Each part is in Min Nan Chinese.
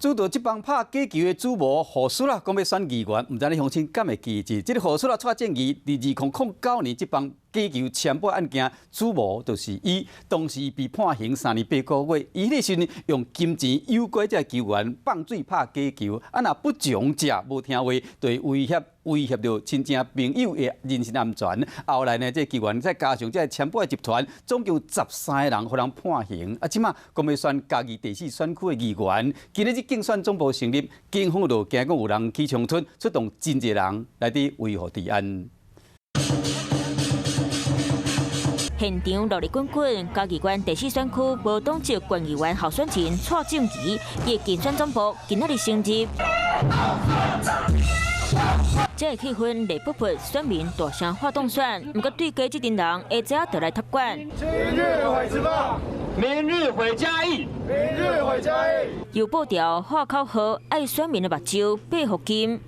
主導這幫拍假球的主謀何書啦，講欲選議員，毋知你鄉親敢會記得？這个何書啦，蔡正義佇2009年這幫假球簽賭案件，主謀就是伊，當時被判刑3年8個月。伊彼時陣用金錢誘拐這个球員放水拍假球，啊若不從者無聽話，就會威脅著親情朋友的人身安全。後來呢，這個球員再加上這个簽賭集團，總共13個人予人判刑。啊，這馬講欲選嘉義第四選區的議員，今日這競選總部成立，警方就驚講有人起衝突，出動真濟人來佇維護治安。現場熱鬧滾滾，嘉義縣第四選區無黨籍縣議員候選人蔡正宜，伊的競選總部今仔日成立。這个氣氛熱噗噗，選民大聲喊當選，毋過對家這陣人下早就來託管。今日毀職棒，明日毀嘉義，明日毀嘉義。又報條喊口號，愛選民的目睭爬福金。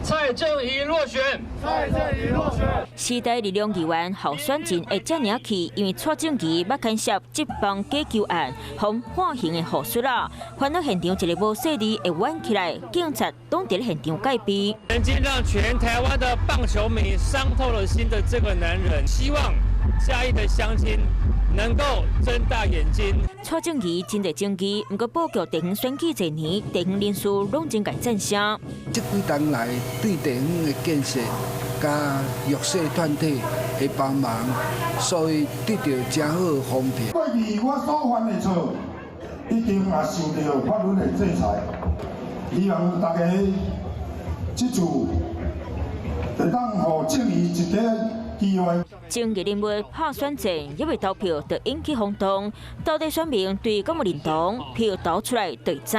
蔡正宜落選，蔡正宜落選。時代力量議員候選人會遮爾氣，因為蔡正宜捌牽涉這幫假球案，予判刑的何書啦，煩惱現場一个無細膩會冤起來，警察攏佇咧現場戒備。曾經讓全台灣的棒球迷傷透了心的這個男人，希望嘉義的鄉親能夠睜大眼睛。蔡正宜真濟爭議，毋過布局地方選舉這年，地方人士攏真共讚聲。這幾冬來對地方的建設佮弱勢團體的幫忙，所以得到誠好的風評。過去我所犯的錯，一定也受著法律的制裁。希望大家這次會當予正義一個機會。爭議人物拍選戰，猶未投票就引起轟動。到底選民對敢有認同？票投出來就會知。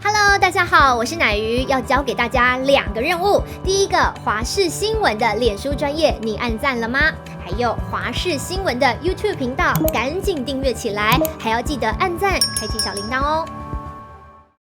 Hello，大家好，我是奶魚，要交給大家兩個任務。第一個，華視新聞的臉書專頁，你按讚了嗎？還有華視新聞的 YouTube 頻道，趕緊訂閱起來，還要記得按讚，開啟小鈴鐺哦。